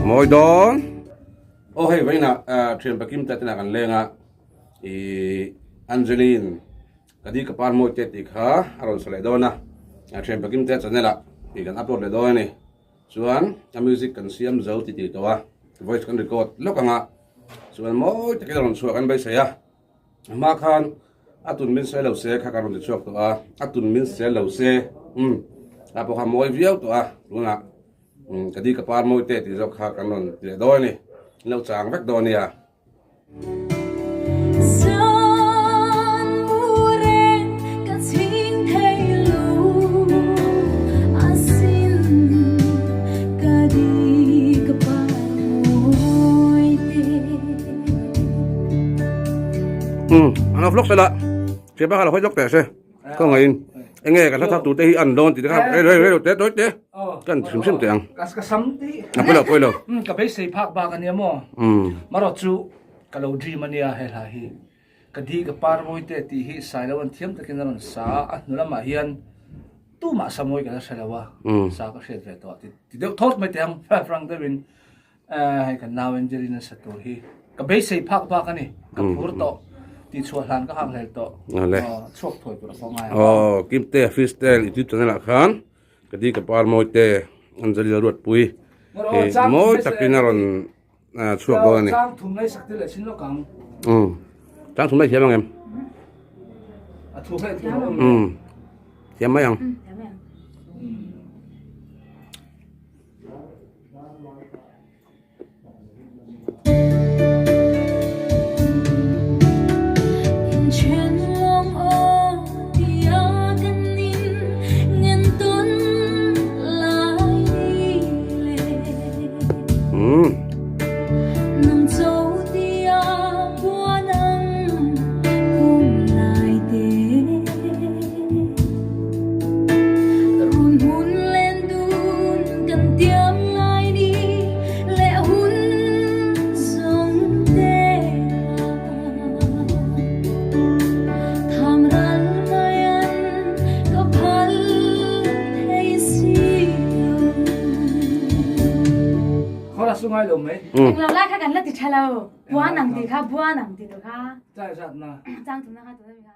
Mawi dawn. Aw hei vawiinah thian pakim te tena kan leng a ih Angeline ka di ka par mawi te tih kha a rawn sa leh dawn a thian pakim te channel ah ih kan upload leh dawn a ni chuan a music kan siam zo ti tih tawh a voice kan record lawk ang a chuan mawi takin a rawn chhuah kan beisei a. A hma khan a tun min sel lo se kha ka rawn ti chhuak tawh a, a tun min sel lo se umm a pawh kha mawi viau tawh a, tunah umm ka di ka par mawi te tih zawk kha kan rawn ti leh dawn a ni, in lo chang vek dawn a nia. An vlog sela che ba kha lo hawi lawk teh se ka ngaih in enge ka hla thak tur te hi an dawn tih te kha rei rei rei lo te tawi te kan hrim hrim teh ang ka sam ti a pawi lo pawi lo ka beisei phak bak ania maw marawh chu ka lo dream ania he hla hi ka di ka par mawi te tih hi sailo an thiam takin a rawn sa a hnu lamah hian tumah sa mawi ka la hre lo a sa ka hriat ve tawh ti deuh thawt mai teh ang frank deuhin Hei kan nau Angelina sa tur hi ka beisei phak bak a ni, ka phur tawh tih chhuah hlan ka hak hlel tawh, chhuak thuai tur a pawh ngai ang. Aw Kimte Freestyle YouTube channel ah khan ka di ka par mawi te Angelina Ruatpui hi mawi takin a rawn chhuak dawn a ni. Chang thum lai sak te leh chin lawk ang. Chang thum lai thiam ang em? A thu hleh tur a awm. Thiam mai ang. Englo lai kha kan la ti tha lo. Buan ang ti kha, buan ang ti tu kha. Chang thum na kha tu na mi kha.